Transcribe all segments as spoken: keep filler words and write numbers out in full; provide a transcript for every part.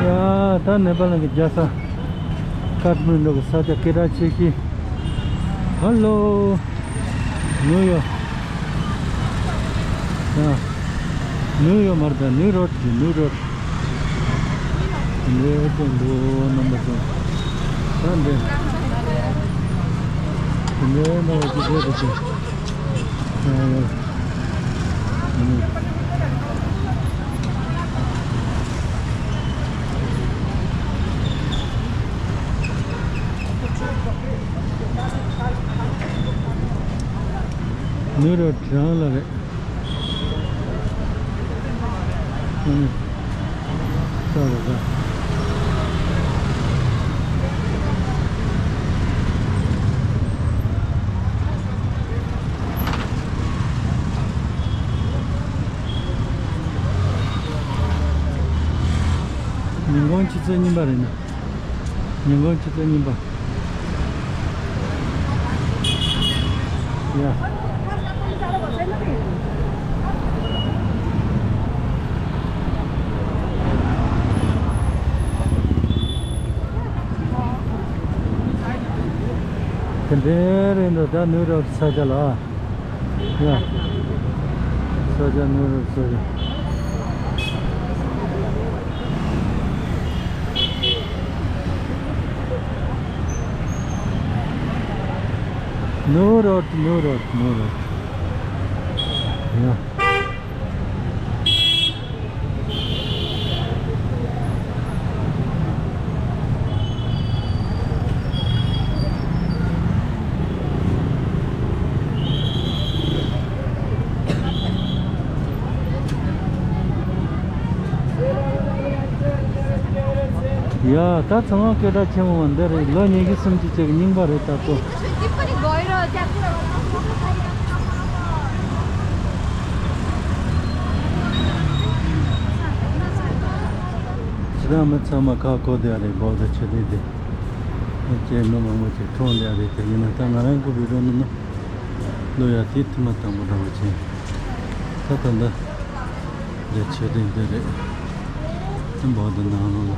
ཡ། ད་ནེ་པ་ལ་གི་རྒྱལ་ས་ཀ་ཐ་མན་ཌུ་གི་ས་ཆ་སྐད་གྲགས་ཆེ་ཤོས། ཧ་ལོ། ནིའུ་ཡོག་ཡ། ནིའུ་ཡོག་མ་རེད། ད་ནིའུ་རོག་གི་ནིའུ་རོག་འདི་ཅན་འདུག་རྣམ་པ་ཚོ། ད་འདི། འདི་འདྲ་བ་ཅིག་རེད་དེ། ཡ་ཡ། ནིའུ་རོག་གྲང་ལ་རེད། ཨང་། ས་རུ་ས། ཉིན་གུང་ཆུ་ཚོད་གཉིས་པ་རེད་ན། ཉིན་གུང་ཆུ་ཚོད་གཉིས་པ། ཡ། དེ་འདྲའི་རིང་དུ་ད་ནུབ་རོགས་ས་ཆ་ལ། ཡ། ས་ཆ་ནུབ་རོགས་ས་ཆ། ནུབ་རོགས་ནུབ་རོགས་ནུབ་རོགས། ཡ། ཡ། ད་ཚང་མ་སྐད་གྲགས་ཆེན་མོ་བ་འདི་རེད། ལོ་ཉི་ཤུ་སུམ་ཅུ་ཅིག་རྙིང་པ་རེད་ད་ཚོ། ཕྱི་ནང་མི་ཚང་མ་ཁ་བསྐོར་བསྡད་རེད། བོད་དུ་ཆུ་ལུད་དེ་ཁྱེད་མི་མང་པོ་ཅིག་འཁྲུངས་བསྡད་རེད། དེ་ཡིན་ན་ད་ང་རང་གི་བི་ཌི་ཡོ་ནང་ན་ལོ་ཡ་དེ་ཐེངས་མ་དང་པོ་འདྲ་བ་ཅན། ད་ད་ལྟ་འདི་ཆུ་ལུད་འདི་རེད། བོད་དུ་ནང་ལོགས་ལ་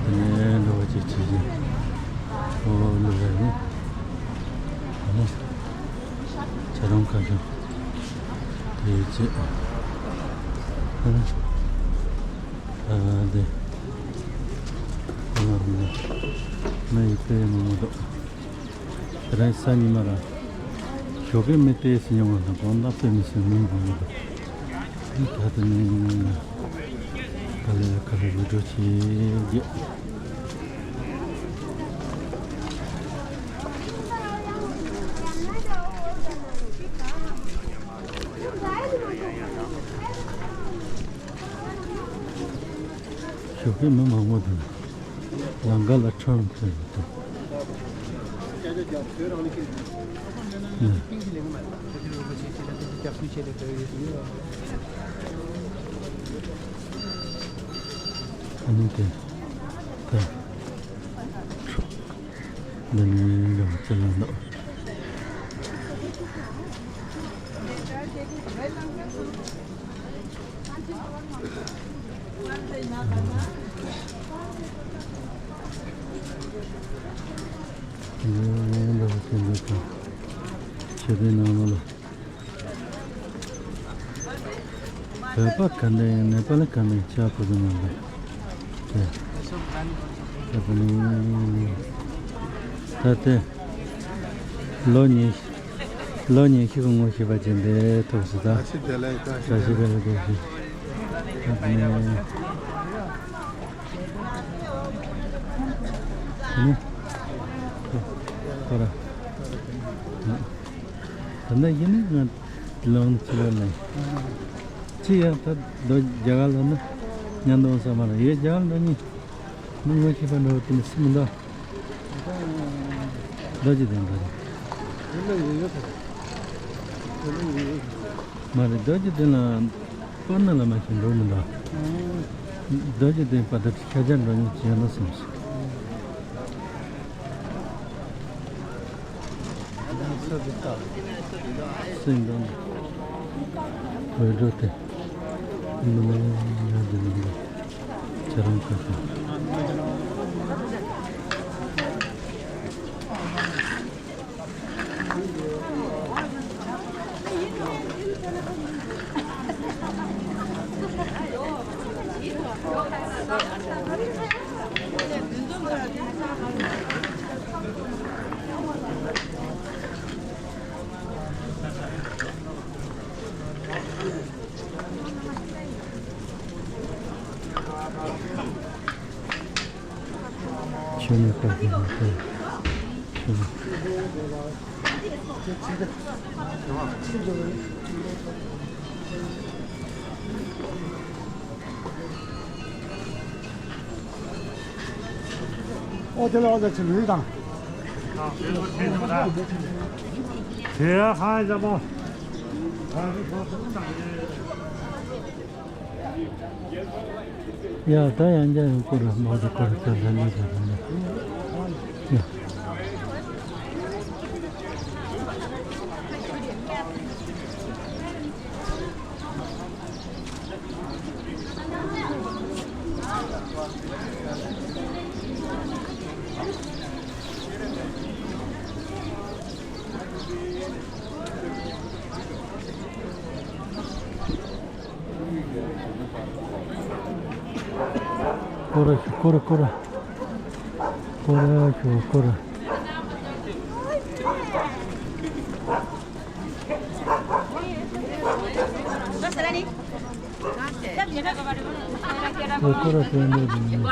དེ་ནས་འགྲོ་བ་ཅིག་བྱེད་ཀྱི། ཨོ་ལུ་རེད་ནི། ཨ་ནི། ཇ་རོང་ཁ་ཤོ། དེ་ཡི་ཆེད། ཨ་ནི། ཨ་དེ། ཨ་ནི། མ་ཡི་པེ་མ་མ་དོ། དེ་རིང་གཟའ་ཉི་མ་ར། ཞོགས་ཀས་མི་ཏོག་ཙམ་ཉོ་བ་དང་གོང་ལྟ་སྤེལ་མི་སྲིད་མིན་པ་མ་དོ། ད་དེ་ནས་ག་ལེ་ག་རེ་རུ་འགྲོ་བྱེད་རྒྱུ། ཞོགས་ཀས་མི་མང་པོ་འདུག་ལམ་ཁ་ལ་ཁྲོམ་ཁྲོམ་འདུག་ཨ་ནི་དེ། ད། འདི་ནི་ཡང་ཅི་ལ་འདུག་ཆེ་དེ་ནང་ལ། བོད་པ་ག་འདྲ་ཡིན། ནེ་པ་ལི་ག་འདྲ་ཡིན། ཆ་ཁོ་ཚོ་མ་འདྲ། དེ། ད་དེ་ནི། ད་དེ། ལོ་ཉི། ལོ་ཉི་ཤུ་གི་ངོ་ཤེས་པ་ཅན་དེ་ཐུག་སོང་ད། བཀྲ་ཤིས་བདེ་ལེགས། བཀྲ་ཤིས་བདེ་ལེགས། བཀྲ་ཤིས་བདེ་ལེགས། ད་དེ་ནི། ནི། ཁོ་ར། ད་ནི་ཡིན་ནི་ང་། ལོང་ཆི་ལ་ལེ། ཅི་ཡང་ད་རྡོ་རྒྱ་གར་ལ་ནི་ཉན་དོང་ས་མ་ར་ཡེ་རྒྱ་གར་འགྲོ་ནི། མི་ངོ་ཤེས་པ་འགྲོ་དེ་ནི་སུ་མི་འདུག་རྡོ་རྗེ་གདན་འདུག་མ་རེད། རྡོ་རྗེ་གདན་ལ་པར་ན་ལ་མ་ཤེས་འགྲོ་མི་འདུག་རྡོ་རྗེ་གདན་པ་དེ་ཁྱེད་ཅག་འགྲོ་ནི་ཅི་ཡང་ན་སེམས་སུ། སེམས་དང་། འོད་འགྲོ་དེ། མི་ལ་ཡང་ཡང་དེ་མི་འདུག་རང་ཁ་ཤས། ཆོས་ཉིད་པ་ཞིག་ཡིན་ཏེ། ཆོས་ཉིད། ཨོ་དེ་ལ་ཨོ་ལ་ཆི་ལུས་དང་། དེ་ཧ་ཡ་མོ། ཡ་ད་ཡང་རྒྱ་ཡང་སྐོར་ལ་མང་དུ་སྐོར་ལ་ཆ་ཟ་ནས་ཟ་ནས་ཡ། སྐོར་ར་ཞུ། སྐོར་ར་སྐོར་ར། སྐོར་ར་ཞུ། སྐོར་ར། སྐོར་ར་ཞུ་ནས།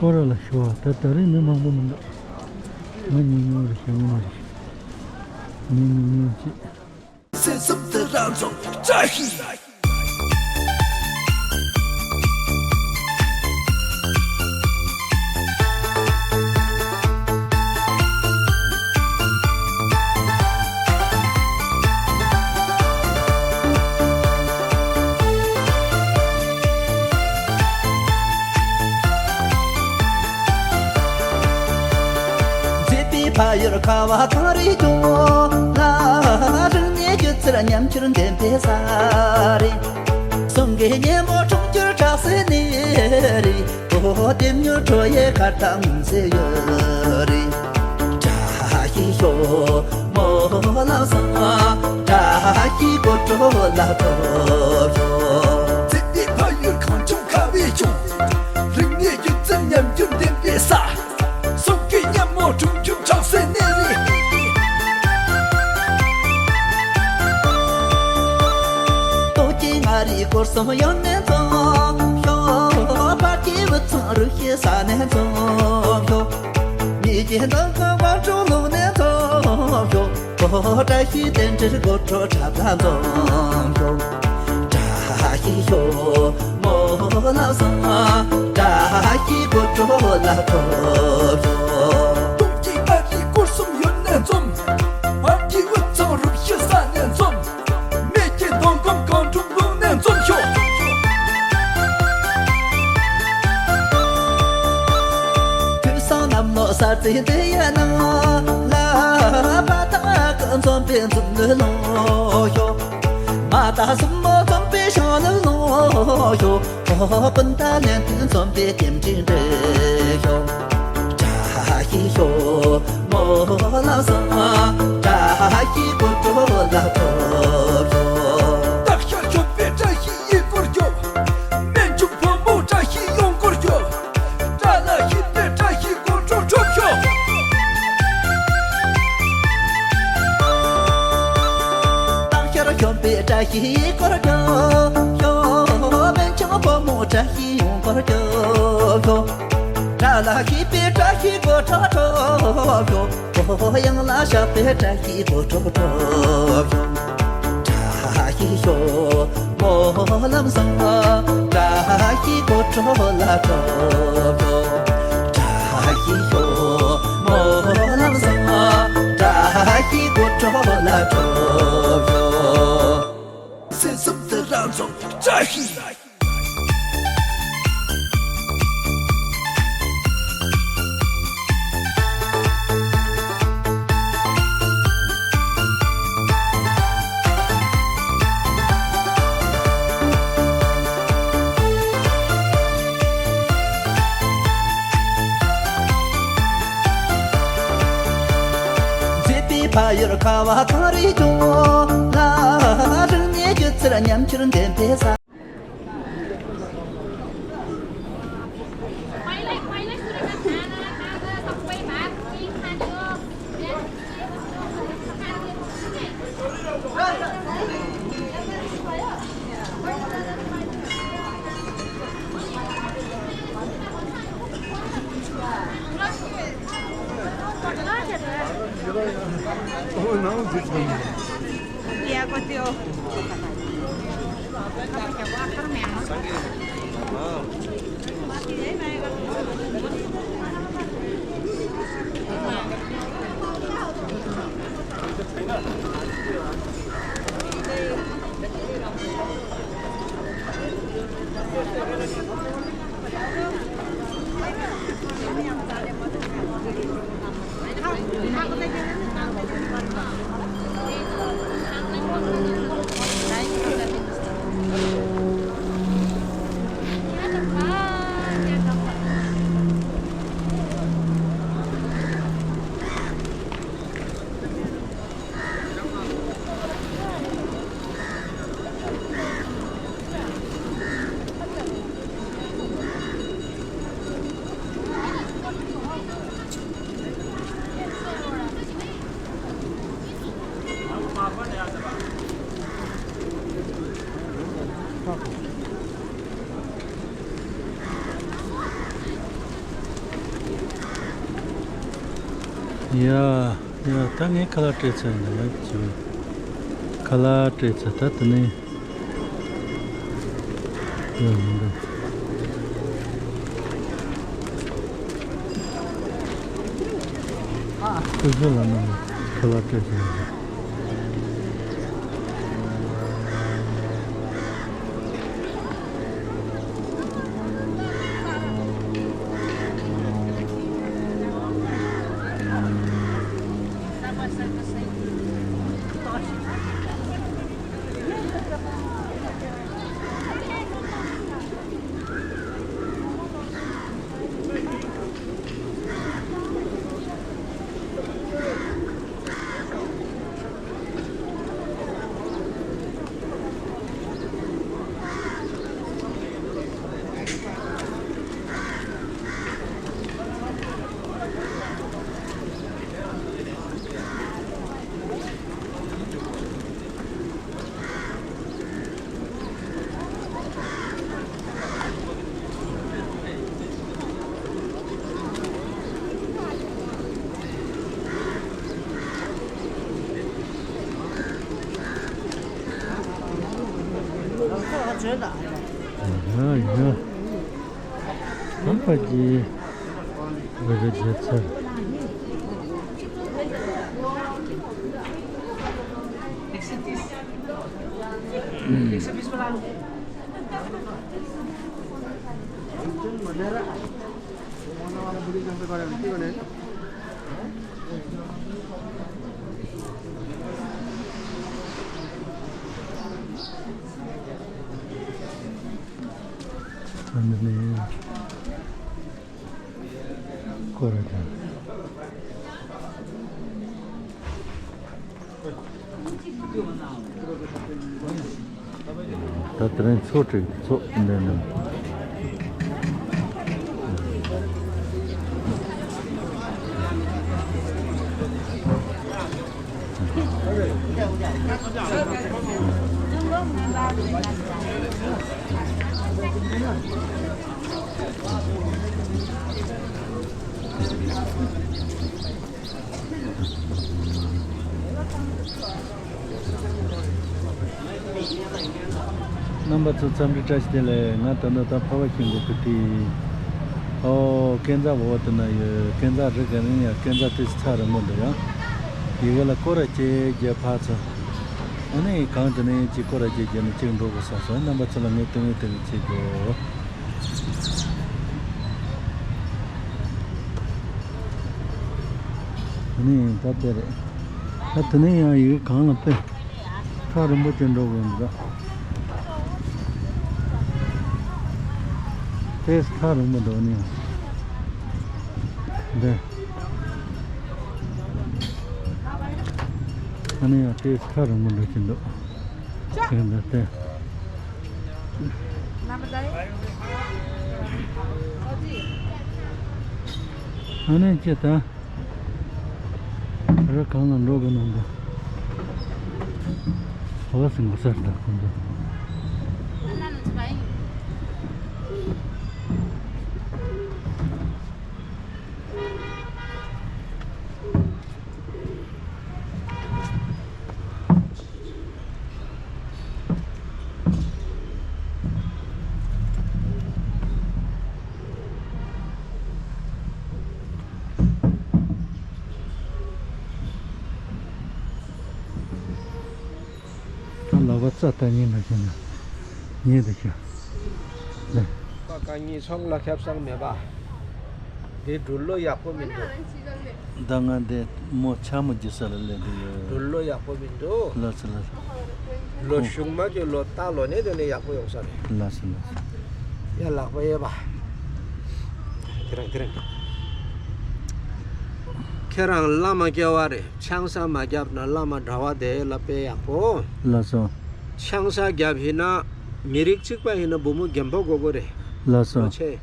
སྐོར་ར་ལ་ཞུ་བ། ད་ད་རིང་མི་མང་པོ་མི་འདུག་ང་ཉུང་ཉུང་རེད། ཞེ་ངོ་མ་རེད། མི་ཉུང་ཉུང་ཅིག་སེམས་ཙམ་དུ་རང་ཚོ་བཀྲ་ཤིས། མཛེས་པའི་ཕ་ཡུལ་ཁ་བ་གངས་རིའི་ལྗོངས་ལ། རིག་གནས་སྒྱུ་རྩལ་ཉམས་འགྱུར་ལྡན་པའི་ས་རེད། གསུང་གི་སྙན་མོ་འཁྲུངས་འགྱུར་བྲག་སྲིན་ནས་རེད། ཨོ་ལྡེམ་མྱུར་ཁྲོ་ཡི་ཁ་གྲངས་ཟེར་ཡོད་རེད། བཀྲ་ཤིས་ཤོག་མོ་ལགས་སོ། བཀྲ་ཤིས་སྒོ་དྲུག་ལ་ཐོབ་ཤོག་མཛེས་པའི་ཕ་ཡུལ་གངས་ལྗོངས་ཁ་བའི་ལྗོངས། རིག་གནས་སྒྱུ་རྩལ་ཉམས་འགྱུར་ལྡན་པའི་ ས། སྲོག་གི་ཉིན་མོ་དྲུང་ཆུང་ཁྲག་སེ་ནེ་ལི། སྟོད་ཀྱི་མངའ་རིས་སྐོར་གསུམ་ཡུལ་ནས་འཛོམས་ཤོག་བར་གྱི་དབུས་གཙང་རུ་བཞི་ས་ནས་འཛོམས་ཤོག་ཉིས་ཀྱི་མདོ་ཁམས་དབང་ཕྱུག་ལུང་ནས་འཛོམས་ཤོག་བཀྲ་ཤིས་རྟེན་འབྲེལ་དགོད་བྲོ་འཁྲབ་ལ་འཛོམས་ཤོག་བཀྲ་ཤིས་ཤོག་མོ་ལ་བཟང་། བཀྲ་ཤིས་དགོད་བྲོ་ལ་ཐོབ་ཤོག་སྟོད་ཀྱི་མངའ་རིས་སྐོར་གསུམ་ཡུལ་ནས་འཛོམས། བར་གྱི་དབུས་གཙང་རུ་བཞི་ས་ནས་འཛོམས། སྨད་ཀྱི་མདོ་ཁམས་གངས་ཕྲུག་ལུང་ནས་འཛོམས་ཤོག་དུས་སང་གནམ་ལོ་གསར་ཚེས་འདི་ཡ་ནང་ལ། བ་དག་གི་འཛོམས་པའི་འཛོམས་ནུས་ལོངས་ཤོག་མ་དག་སྲུ་མོ་འཛོམས་པའི་ཤང་ལུག་ལོངས་ཤོག་སྤུན་ཟླ་ལྷན་དུ་འཛོམས་པའི་རྟེན་འབྲེལ་འགྲིག་ཤོག་བཀྲ་ཤིས་ཤོག་མོ་ལ་བཟང་། བཀྲ་ཤིས་དགོད་བྲོ་ལ་ཐོབ་ཤོག་སྟག་ཤར་ཞོགས་པའི་བཀྲ་ཤིས་ཡིད་སྐོར་ཤོག་སྨན་ཆུང་ཕོ་མོ་བཀྲ་ཤིས་ཡོང་སྐོར་ཤོག་བཀྲ་ལ་ཤིས་པའི་བཀྲ་ཤིས་དགོད་བྲོ་འཁྲབ་ཤོག་སྟག་ཤར་ཞོགས་པའི་བཀྲ་ཤིས་ཡིད་སྐོར་ཤོག་སྨན་ཆུང་ཕོ་མོ་བཀྲ་ཤིས་ཡོང་སྐོར་ཤོག་བཀྲ་ལ་ཤིས་པའི་བཀྲ་ཤིས་དགོད་བྲོ་འཁྲབ་ཤོག་གཡང་ལ་ཤར་པའི་བཀྲ་ཤིས་དགོད་བྲོ་འཁྲབ་ཤོག་བཀྲ་ཤིས་ཤོག་སྨོན་ལམ་བཟང་། བཀྲ་ཤིས་དགོད་བྲོ་ལ་འཁྲབ་ཤོག་བཀྲ་ཤིས་ཤོག་སྨོན་ལམ་བཟང་། བཀྲ་ཤིས་དགོད་བྲོ་ལ་འཁྲབ་ཤོག་སེམས་སུ་དེ་རང་ཚོ་བཀྲ་ཤིས། མཛེས་པའི་ཕ་ཡུལ་ཁ་བ་གངས་རིའི་ལྗོངས་ལ། རིག་གནས་སྒྱུ་རྩལ་ཉམས་འགྱུར་ལྡན་པའི་ས། ཡ། ཡ། ད་ངས་ཁ་ལག་སྤྲད་ཚར་ཡིན་ད། ང་ཚོས་ཁ་ལག་སྤྲད་ཚར། ད་དེ་ནས་ཡོད་མི་འདུག་སྐུ་ཞབས་ལགས་རྣམས་ཁ་ལག་སྤྲད་ཚར་ཡིན། ཡ་ཡ། ཧམ་པ་ཅི། བོད་རིགས་རྒྱལ་ཚར། ཨ་ནི་ནི་ཀོ་ར་ཅན། ད་དེ་རིང་ཚོ་དྲུག་ཚོ་འདི་ནི། རྣམ་པ་ཚོ་འཚམས་འདྲི་བཀྲ་ཤིས་བདེ་ལེགས། ང་ད་ལྟ་ད་ཕ་བ་ཤིང་གོ་གི་དེ། ཨོ་ཀན་ཛ་འོ་དེ་ན་ཡོད། ཀན་ཛ་རི་ག་ནི་ཡ་ཀན་ཛ་དེ་ཚ་རི་མོ་འདུག་ཡ། ཡི་གེ་ལ་ཀོ་ར་ཅེ་རྒྱ་ཕ་ཚ། ཨ་ནི་གང་དེ་ནས་ཅིག་ཀོ་ར་ཅེ་རྒྱ་ནི་ཅིག་འགྲོ་གི་ས་སོ་རྣམ་པ་ཚོ་ལ་ངས་དེ་ངས་དེ་ངས་ཅིག་འགྲོ། ནི་ད་དེ་རེད། ད་དེ་ནས་ཡང་ཡི་གེ་གང་ལ་དཔེ། ཐག་རིང་པོ་ཅིག་འགྲོ་དགོས་འདུག་དེ་ཐག་རིང་པོ་འགྲོ་ནི་ཡང་། འདི། ཨ་ནི་ཡང་དེ་ཐག་རིང་པོ་འགྲོ་གི་འདུག་དེ་འདི་དེ། ཨ་ནི་ཅི་ད། རི་གང་ལ་འགྲོ་གི་ནང་དུ། ཧོ་སི་ངོ་སར་ད་ཁོང་ཚོ། ད་ལག་པ་རྩ་ལྟ་ཉན་ན་ཤེས་ན། ཉན་དུ་ཤེས། ལེ། པ་གང་ཉིད་ཚོང་ལ་ཁེབས་སང་མེད་པ། འདི་འགྲུལ་ལོ་ཡག་པོ་མི་འདུག་ད་ང་འདི་མོ་ཆ་མོ་རྒྱུ་ས་ལ་སླེབས་འདི་ཡོད། འགྲུལ་ལོ་ཡག་པོ་མི་འདུག་ལགས་སོ་ལགས་སོ། ལོ་གཞུག་མ་གི་ལོ་རྟ་ལོ་ནས་དེ་ནས་ཡག་པོ་ཡོང་ས་རེད། ལགས་སོ་ལགས་སོ། ཡ་ལག་པ་གཡས་པ། དེ་རང་དེ་རང་། ཁྱེད་རང་བླ་མ་སྐྱེ་བ་རེད། ཆང་ས་མ་བརྒྱབ་ན་བླ་མ་གྲྭ་བ་དེ་ལ་དཔེ་ཡག་པོ། ལགས་སོ། ཆང་ས་བརྒྱབ་ཡིན་ན་མི་རིགས་གཅིག་པ་ཡིན་ན་བུ་མོ་རྒན་པོ་དགོས་དགོས་རེད། ལགས་སོ། ལོ་ཆེ།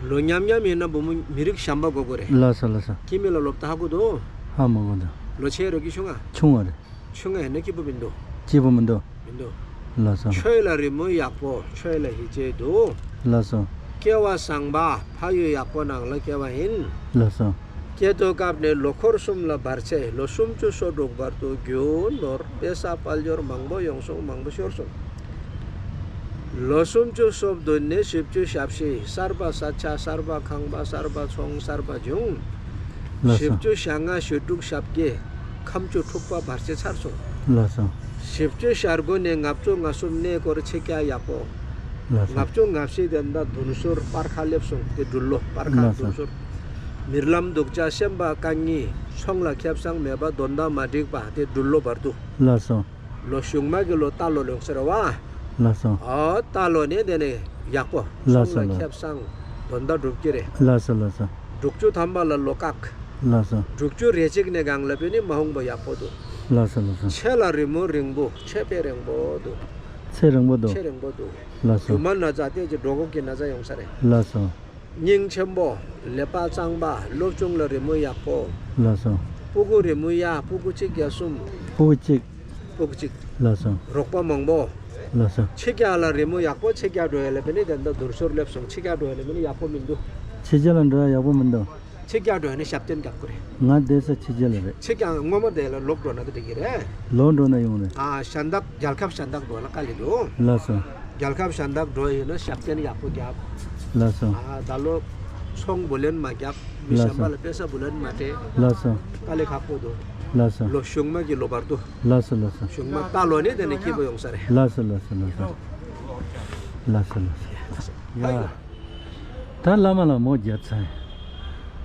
ལོ་མཉམ་མཉམ་ཡིན་ན་བུ་མོ་མི་རིགས་གཞན་པ་དགོས་དགོས་རེད། ལགས་སོ་ལགས་སོ། ཁྱིམ་མི་ལ་ལོབ་ད་ཧ་གོ་འདུག་ཧ་མ་གོ་འདུག་ལོ་ཆེ་རོ་གི་ཆུང་ང་། ཆུང་བ་རེད། ཆུང་ང་ཡིན་ན་སྐྱིད་པོ་མི་འདུག་སྐྱིད་པོ་མི་འདུག་མི་འདུག་ལགས་སོ། ཆོས་ལ་རི་མོ་ཡག་པོ། ཆོས་ལ་ཡིད་ཆེས་འདུག་ལགས་སོ། སྐལ་བ་བཟང་པ་ཕ་ཡུལ་ཡག་པོ་ནང་ལ་སྐྱེ་བ་ཡིན། ལགས་སོ། སྐྱེ་དུས་སྐབས་ནས་ལོ་འཁོར་གསུམ་ལ་བར་ཆད། ལོ་སུམ་ཅུ་སོ་དྲུག་བར་དུ་རྒྱུ་ནོར་དཔེ་ས་དཔལ་འབྱོར་མང་པོ་ཡོང་སོང་། མང་པོ་ཤོར་སོང་། ལོ་སུམ་ཅུ་སོ་བདུན་ནས་བཞི་བཅུ་ཞེ་བཞི། གསར་པ་ས་ཆ། གསར་པ་ཁང་པ། གསར་པ་ཚོང་། གསར་པ་འབྱུང་། ལགས་སོ། བཞི་བཅུ་ཞེ་ལྔ། བཞི་དྲུག་ཞེ་བརྒྱད། ཁམ་ཆུ་འཁྲུག་པ་བར་ཆད་ཚར་སོང་། ལགས་སོ། བཞི་བཅུ་ཞེ་དགུ་ནས་ལྔ་བཅུ་ང་གསུམ་གནས་སྐོར་ཆེ་རྒྱ་ཡག་པོ། ལགས་སོ། ལྔ་བཅུ་ང་བཞི་དེ་འདྲ་བདུན་ཟུར་སྤར་ཁ་སླེབས་སོང་། དེ་འགྲུལ་ལོ་སྤར་ཁ་ལགས་སོ། བདུན་ཟུར། མིར་ལམ་སྡུག་ཅག་སེམས་པ་དཀའ་ངལ། ཚོང་ལ་ཁེབས་སང་མེད་པ། དོན་དག་མ་འགྲིག་པ། དེ་འགྲུལ་ལོ་བར་དུ། ལགས་སོ། ལོ་གཞུག་མ་གི་ལོ་རྟ་ལོ་ལོན་ཟེར་བ། ལགས་སོ། ཨོ་རྟ་ལོ་ནས་དེ་ནས་ཡག་པོ། ལགས་སོ་ཚོང་ལ་ལགས། ཁེབས་སང་དོན་དག་འགྲུབ་ཀྱི་རེད། ལགས་སོ་ལགས་སོ། དྲུག་ཅུ་ཐམ་པ་ལ་ལོ་སྐག་ལགས་སོ། དྲུག་ཅུ་རེ་གཅིག་ནས་གང་ལ་བུད་ནི་མ་འོངས་པ་ཡག་པོ་འདུག་ལགས་སོ་ལགས་སོ། ཚེ་ལ་རི་མོ་རིང་པོ། ཚེ་དཔེ་རིང་པོ་འདུག་ཚེ་རིང་པོ་འདུག་ཚེ་རིང་པོ་འདུག་ལགས་སོ། རྒྱུ་མ་ན་ཚ་དེ་ཅི་འགྲོ་གོ་གི་ན་ཚ་ཡོང་ས་རེད། ལགས་སོ། སྙིང་ཆེན་པོ། ཀླད་པ་གཙང་པ། སློབ་སྦྱོང་ལ་རི་མོ་ཡག་པོ། ལགས་སོ། སྤུ་གུ་རི་མོ་ཡ། སྤུ་གུ་གཅིག་གྱ་གསུམ། སྤུ་གུ་གཅིག་སྤུ་གུ་གཅིག་ལགས་སོ། རོགས་པ་མང་པོ། ལགས་སོ། ཕྱི་རྒྱལ་ལ་རི་མོ་ཡག་པོ། ཕྱི་རྒྱལ་འགྲོ་ཡ་ལ་བུད་ནི་དེ་འདྲ་བསྡུར་ཟུར་སླེབས་སོང་། ཕྱི་རྒྱལ་འགྲོ་ཡ་ལ་བུད་ནི་ཡག་པོ་མི་འདུག་ཕྱི་རྒྱལ་ལ་འགྲོ་ཡ་ཡག་པོ་མི་འདུག་ཕྱི་རྒྱལ་འགྲོ་ཡ་ནི་ཞབས་བརྟན་རྒྱག་དགོས་རེད། ང་བསྡད་ས་ཕྱི་རྒྱལ་ལ་རེད། ཕྱི་རྒྱལ་སྔོན་མ་དེ་ལ་ལོག་འགྲོ་ན་དེ་འགྲིག་གི་རེད། ལོག་འགྲོ་ན་ཡོང་རེད། ཨ་གཞན་དག་རྒྱལ་ཁབ་གཞན་དག་འགྲོ་ལ་དཀའ་ལས་འདུག་ལགས་སོ། རྒྱལ་ཁབ་གཞན་དག་འགྲོ་ཡིན་ན་ཞབས་བརྟན་ཡག་པོ་རྒྱབ། ལགས་སོ། ཨ་ད་ལོ་ཚོང་བུ་ལོན་མ་རྒྱབ། མི་ལགས་གཞན་པ་སོ། ལ་པེ་ས་བུ་ལོན་མ་སྤྲད། ལགས་སོ། དཀའ་ལས་ཁག་པོ་འདུག་ལགས་སོ། ལོ་གཞུང་མ་གི་ལོ་བར་དུ། ལགས་སོ་ལགས་སོ། གཞུང་མ་ད་ལོ་ནས་དེ་ནས་སྐྱིད་པོ་ཡོང་ས་རེད། ལགས་སོ་ལགས་སོ་ལགས་སོ། ལགས་སོ་ལགས་སོ། ཡ། ད་བླ་མ་ལ་མོ་བརྒྱབ་ཚར་ཡིན།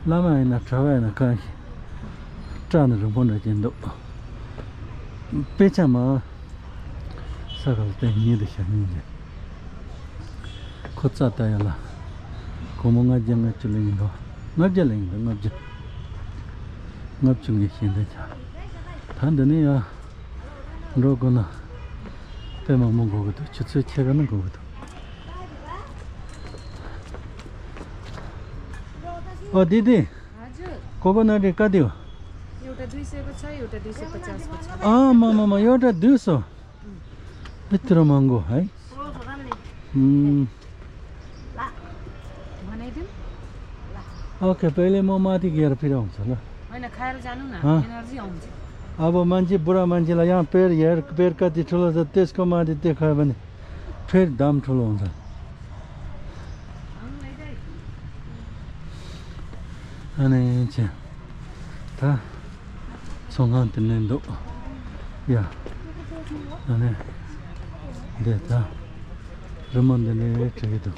བླ་མ་ཡིན་ན་གྲྭ་པ་ཡིན་ན་གང་ཞིག་སྐྲ་ནི་རིང་པོ་འདྲ་ཅིག་འདུག་དཔེ་ཆ་མ། ས་ག་ལ་བསྟན་ཉིད་དུ་བཞག་ཉིད་ཀྱི། ཁོ་རྩ་ལྟ་ཡ་ལ། སྒོར་མོ་ལྔ་བརྒྱ་ལྔ་བཅུ་ལེན་གྱི་འདུག་ལྔ་བརྒྱ་ལེན་གྱི་འདུག་ལྔ་བརྒྱ། ལྔ་བཅུ་ངས་ཞལ་འདོན་བྱ། ད་འདི་ནས་ཡར་འགྲོ་དགོས་ན། དཔེ་མང་པོ་དགོས་ཀྱི་འདུག་ཆུ་ཚོད་ཕྱེད་ཀ་ནི་དགོས་ཀྱི་འདུག་ཨོ་དེ་དེ། हजुर। कोकोनट का दियो? एउटा दुई सयको छ, एउटा दुई सय पचासको छ। अँ, म, म, म, एउटा दुई सौ। यत्रो महँगो है। उम्। बनाइदिउँ? ओके, पहिले म माथि गएर फेरि आउँछु ल। होइन, खाएर जानु न, हँ। एनर्जी आउँछ। अब मान्छे, बुढा मान्छेलाई यहाँ पेट हेर, पेट कति ठुलो छ, त्यसको माथि त्यो खायो भने फेरि दाम ठुलो हुन्छ। ཨ་ནི་ཅི། ད། ཚོང་ཁང་དེ་ནས་འདུག་ཡ། ཨ་ནི། འདི་ད། རི་མོ་འདི་ནས་བྲིས་ཀྱི་འདུག་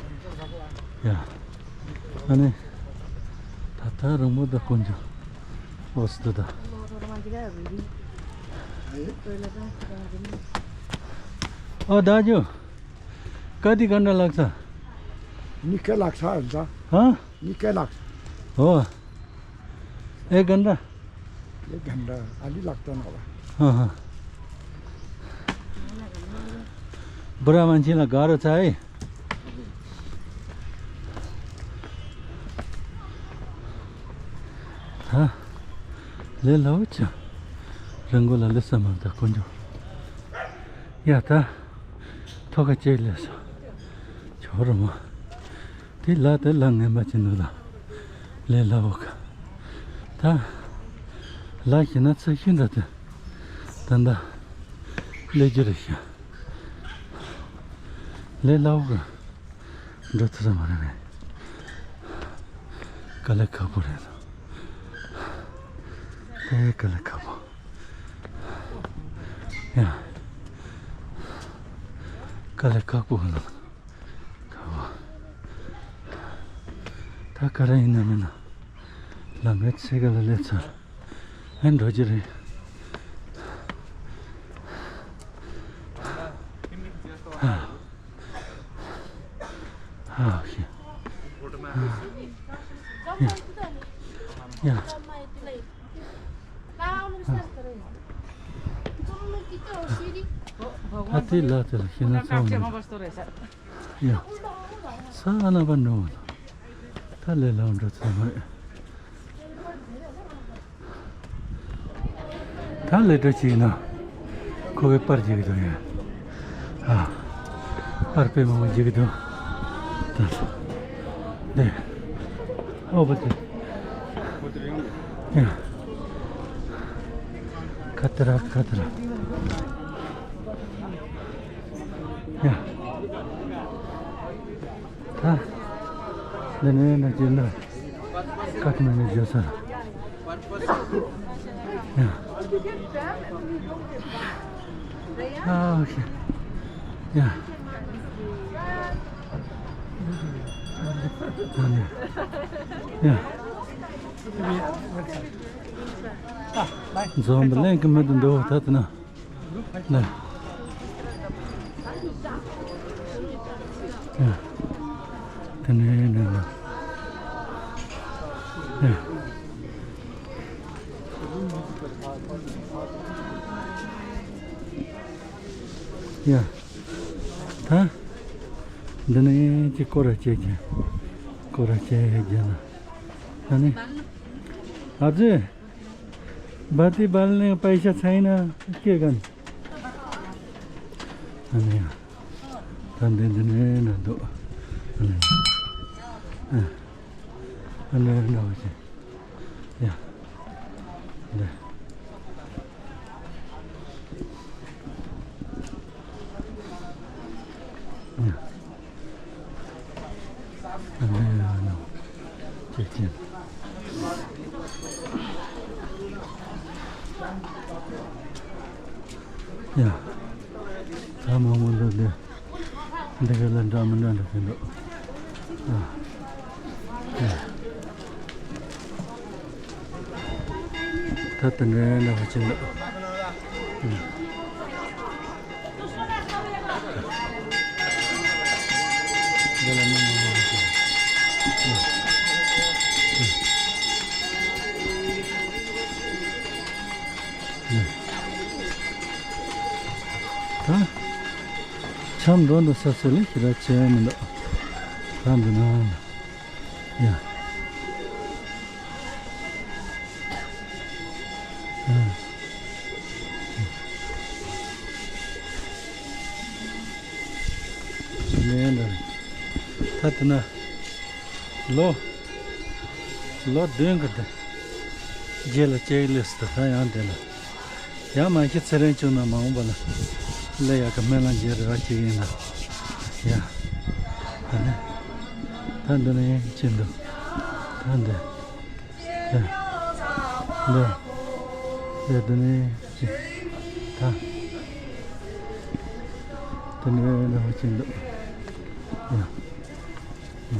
ཡ། ཨ་ནི། ད་ད་རི་མོ་ད་དཀོན་མཆོག་ཨོ་སི་ཏུ་ད། ཨོ་ད་ཇུ། कति घन्टा लाग्छ? निकै लाग्छ, हुन्छ। हँ? निकै लाग्छ। हो। एक घन्टा? एक घन्टा अलि लाग्दैन होला। अँ, अँ। बुढा मान्छेलाई गाह्रो छ है। हँ? ले लौ छ। रङ्गोला ले समाप्त कुन्जो। या त। ཐོག་ཁ་ཅིག་ལས་སོ། ཇོ་རུ་མ། དེ་ལ་དེ་ལ་ངན་པ་ཅི་འདུག་ལ། ལས་སླ་བོ་ག་ད། ལ་ཞེ་ན་ཚེགས་ཤིན་ད་དེ། ད་ད། ལས་རྒྱུ་རེད་ཤག་ལས་སླ་བོ་ག་འགྲོ་ཐུབ་ས་མ་རེད་པས། དཀའ་ལས་ཁག་པོ་རེད། དེ་དཀའ་ལས་ཁག་པོ། ཡ། དཀའ་ལས་ཁག་པོ་ལ། ཁག་པོ། ད་ག་རེ་ཡིན་ན་མིན་ན། ལམ་རེ་ཚེ་ག་ལ་སླེབས་ཚར། ཨེ་འགྲོ་རྒྱུ་རེད། ཧ། ཧ་ཤི། ཡ། ཡ། ད་དེ་ལ་དེ་ལ་ཤི་ན་ཚང་མ། ཡ། ས་ཨ་ན་པ་འགྲོ། ད་ལས་ལ་འགྲོ་ཚང་མ་རེད། ད་ལས་འགྲོ་ཅིག་ཡིན་ན། ཁོ་གི་པར་རྒྱག་གི་འདུག་ཡ། ཨ། པར་དཔེ་མང་པོ་རྒྱག་གི་འདུག་ད། དེ། ཨོ་བ་དེ། ཡ། ཁ་ཏ་ར་ཁ་ཏ་ར། ཡ། ད། འདི་ནས་ནི་རྒྱུ་ནོར་ཀ་ཐ་མན་ཌུ་བརྗོད་ས་རེད། ཡ། ཨ་ཨོ་ཁེ། ཡ། ཡ། འཛོམས་པ་ལེན་གི་མི་འདུག་འདུག་ད་དེ་ན། ལ། ཡ། དེ་ནས་ནས་ལ། ཡ། ཡ། ད། འདི་ནས་ཅིག་སྐོར་ར་བྱེད་ཀྱི། སྐོར་ར་བྱེད་ཀྱི་ན། ཨ་ནི། ཨ་ཙི། बाती बाल्ने पैसा छैन। के गर्ने? अनि यहाँ। धन दिन दिन न दो। अनि। अँ। अनि न हो चाहिँ। यहाँ। ले। ཡ། ད་མང་པོ་འདུག་འདི། འདི་ག་ལ་འདྲ་མི་འདྲ་འདྲ་གི་འདུག་ཨ། ཡ། ད་དེ་འདྲའི་འདྲ་བ་ཅིག་འདུག་ཨ། ད་ཆམ་འགྲོ་འདུག་ས་ཚོད་ལ་ཞེ་དྲག་བྱས་མི་འདུག་ད་འདི་ན་ཡ། ཨ། ནས་ལ། ད་དེ་ན་ལོ། ལོ་བདུན་གི་དེ། རྗེས་ལ་ཅེག་ལིས་ད་ད་ཡང་དེ་ལ། ཡང་མ་ཤི་ཚེ་རིང་བྱུང་ན་མ་འོངས་པ་ལ། ལས་ཡག་གི་སྨོན་ལམ་རྒྱག་རེ་བ་ཅིག་ཡིན་ན། ཡ། ད་ནི། ད་འདི་ནས་ཅི་འདུག་ད་འདི། ཡ། འདི། ཡ་འདི་ནས་ཅི། ད། འདི་ནས་ནི་ཅི་འདུག་ཡ། ཡ།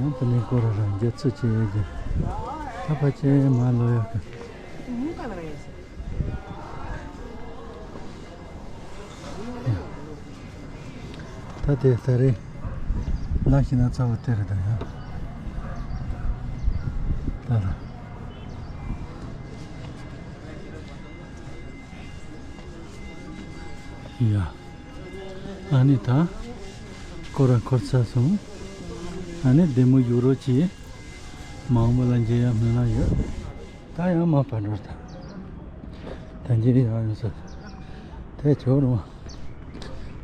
ཡང་དེ་ནས་སྐོར་ར་རང་རྒྱ་ཚུ་བྱེད་ཡོད་ཀྱི། ད་ཕ་ཆེ་མ་ལོ་ཡོད་ཀྱི། ད་དེ་ད་རེས་ལ་ཤི་ན་ཚ་བོ་དེ་རེད་ད་ཡང་། ད་ར། ཡ། ཨ་ནི་ད། སྐོར་ར་འཁོར་ཚར་སོང་། ཨ་ནི་བདེ་མོ་ཡོད་རོགས་གྱིས། མ་འོངས་པ་ལ་མཇལ་ཡ་སྨོན་ལམ་ཡོད། ད་ཡང་མ་ཕར་འགྲོ་ད། ད་མཇལ་ཡ་ཡོང་ས། དེ་ཇོ་རུང་།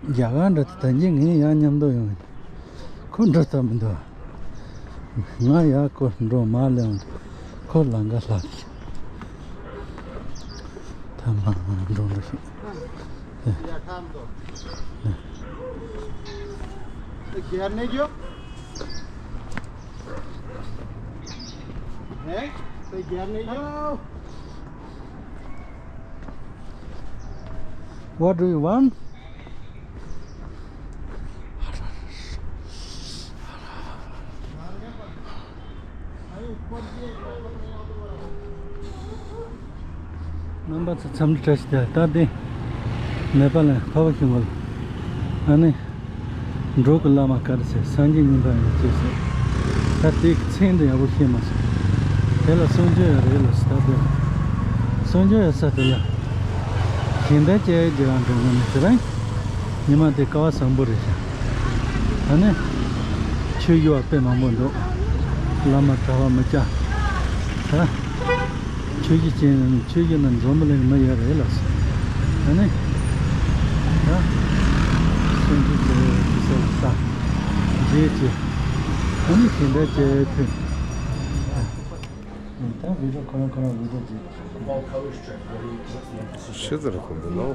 རྒྱ་གར་འགྲོ་ད་ད་མཇལ་ངས་ཡང་མཉམ་དུ་ཡོང་། ཁོ་འགྲོ་ད་མི་འདུག་ང་ཡ་ཁོ་འགྲོ་མ་ལེན། ཁོ་ལང་ག་ལྷག་ཐ་མ་འགྲོ་འགྲོ་ཞིག What do you want? རྣམ་པ་ཚོ་འཚམས་འདྲི་བཀྲ་ཤིས་བདེ་ལེགས། ད་དེ་ནེ་པ་ལ་འཕགས་པ་ཤིང་གོ་ལ་ཨ་ནི་འབྲོག་གི་བླ་མ་ག་རེ་ཟེར་སངས་རྒྱས་གཉིས་པ་ཡིན་ཅེས་ཟེར། ད་དེའི་མཚན་དེ་ཡག་པོ་ཤེས་མ་སོང་། དེ་ལ་གསུང་ཆོས་ཡོད་རེད་ལ་ཟེར། ད་དེ་ལ་གསུང་ཆོས་ཡོད་ས་དེ་ལ་ཞིང་དེ་ཅེས་ཀྱི་རང་འགྲོ་ངོ་ནི་དེ་རང་ཉི་མ་དེ་སྐལ་བ་བཟང་པོ་རེད་ཤག་ཨ་ནི་ཆོས་ཞུ་བ་དཔེ་མང་པོ་འདུག་བླ་མ་གྲྭ་པ་མི་སྐྱ། ད། ཆོས་བརྒྱུད་ཅན་ཆོས་བརྒྱུད་ནང་འཛོམས་པ་ལེགས་མི་ཡོད་རེད་ལགས་སོ། ཨ་ནི། ད། སེམས་ཅན་གྱི་ཚེ་སྲོག་ལ་ས། རྗེས་ཀྱི། ཨ་ནི་ཞིང་འབྲོག་ཅན་ཕུད། ད་བི་ཌིའོ་ཁོ་རང་ཁོ་རང་བི་ཌིའོ་བརྗེ། ཤི་ཟེར་ཁོ་འདུག་ལོ།